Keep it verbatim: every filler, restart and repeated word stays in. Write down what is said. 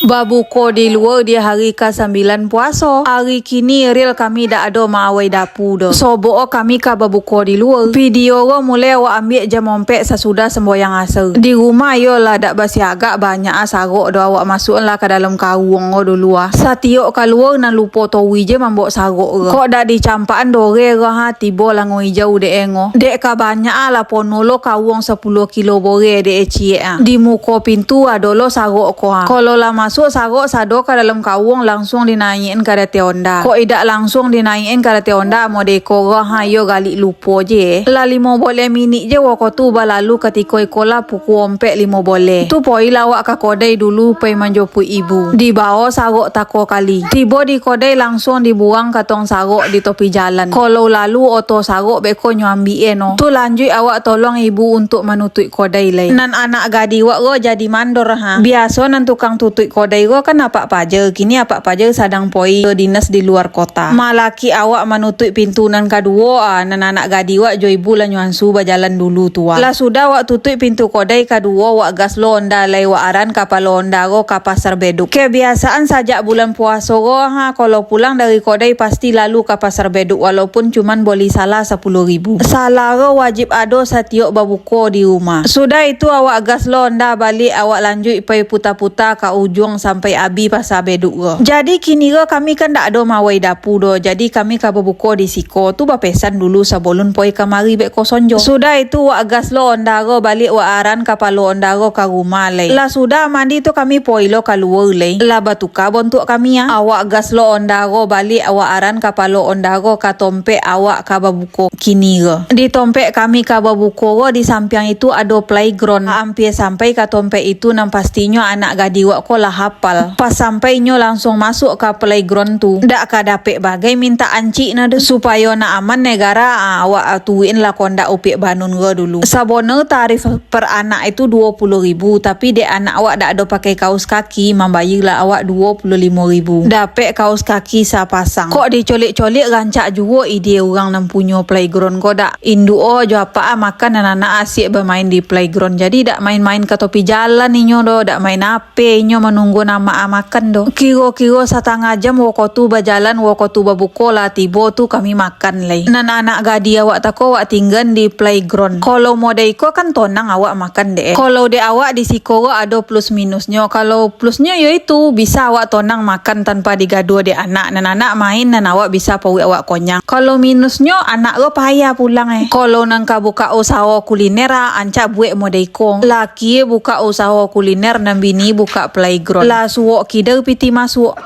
Babuko di lua di hari kasambilan puaso. Ari kini real kami dak ado maawai dapu doh. Sobok kami ka babuko di lua. Video ko mulai awak ambiak jam ompek sasudah sambayang asa. Di rumah iyo lah dak basiagak banyak ah sarok doh, awak masuak lah ka dalam karuang ko dulu ah. Satiok kalua nan lupo towi je mambok sarok ko. Kok dak dicampakan dore ko ha, tibo lango ijau dek engo. Dek ka banyak ah lah pono lo karuang sapuluah kilo bore dek e ciek ah. Di muko pintu ado lo sarok ko ha. Kalau lah masuak sarok sado ka dalam karuang, langsuang dinaiakan ka datai onda. Kok idak langsuang dinaiakan ka datai onda, modeko ko ha, iyo galik lupo je. Lah limo boleh minik je woko tu balalu katiko iko lah pukua ompek limo boleh. Tu poilah awak ka kodai dulu pai manjopuik ibu. Dibawo sarok tako kali. Tibo di kodai langsuang dibuang ka tong sarok di topi jalan. Kalau lalu oto sarok beko nyo ambiak e no. Tu lanjuik awak tolong ibu untuak manutuik kodai lai. Nan anak gadih wak ko jadi mandor ha. Biaso nan tukang tutuik kodai ko kan apak paja. Kini apak paja sadang poi dinas di luar kota. Malakik awak manutuik pintu nan kaduo ah, nan anak gadih wak jo ibu lah nyo ansu bajalan dulu tu ah. Lah sudah wak tutuik pintu kodai kaduo, wak gas lo onda lai, wak aran kapalo onda ko ka Pasar Beduk. Kebiasaan sajak bulan puaso ko ha, kalau pulang dari kodai pasti lalu ka Pasar Beduk walaupun cuman boli salah sapuluah ribu. Salah ko wajib ado satiok babuko di rumah. Sudah itu awak gas lo onda baliak, awak lanjuik pai puta-puta ka ujuang sampai abih Pasar Beduk ko. Jadi kini ko kami kan dak ado maawai dapu doh, jadi kami ka babuko di siko tu bapesan dulu sabalun poi kamari beko sonjo. Sudah itu wak gas lo onda ko baliak, wak aran kapalo onda ko ka rumah lai. Lah sudah mandi tu kami poi lo kalua lai. Lah batuka bontuak kami ah. Awak gas lo onda ko baliak, awak aran kapalo onda ko ka tompek awak ka babuko kini ko. Di tompek kami ka babuko ko di sampiang itu ado playground. Ampia sampai ka tompek itu nan pastinyo anak gadih wak ko lah hapal. Pas sampai inyo langsuang masuak ka playground tu. Dak ka dapek bagai mintak ancik nah doh. Supayo nak aman negara ah, awak turuik lah kondak upiak banun ko dulu. Sabono tarif per anak itu duo puluah ribu, tapi dek anak awak dak ado pakai kaus kaki, mambayia lah awak duo puluah limo ribu. Dapek kaus kaki sapasang. Kok dicolik-colik rancak juo ide urang nan punyo playground ko dak? Induak o jo apak ah makan, nan anak asiak bamain di playground. Jadi dak main-main ka topi jalan inyo doh, dak main P inyo manunggu amak ah makan doh. Kiro-kiro satangah jam woko tu bajalan, woko tu babuko lah tibo tu kami makan lai. Nan anak gadih awak tako wak tinggan di playground. Kalau modai ko kan tonang awak makan dek e. Kalau dek awak di siko ko ado plus minusnyo. Kalau plusnyo yo itu, bisa awak tonang makan tanpa digaduah dek anak. Nan anak main, nan awak bisa pauik awak konyang. Kalau minusnyo, anak ko payah pulang e. Kalau nan ka buka usaho kuliner ah, ancak buek modai ko. Laki buka usaho kuliner, nan bini buka playground. Lah suok kida piti masuak.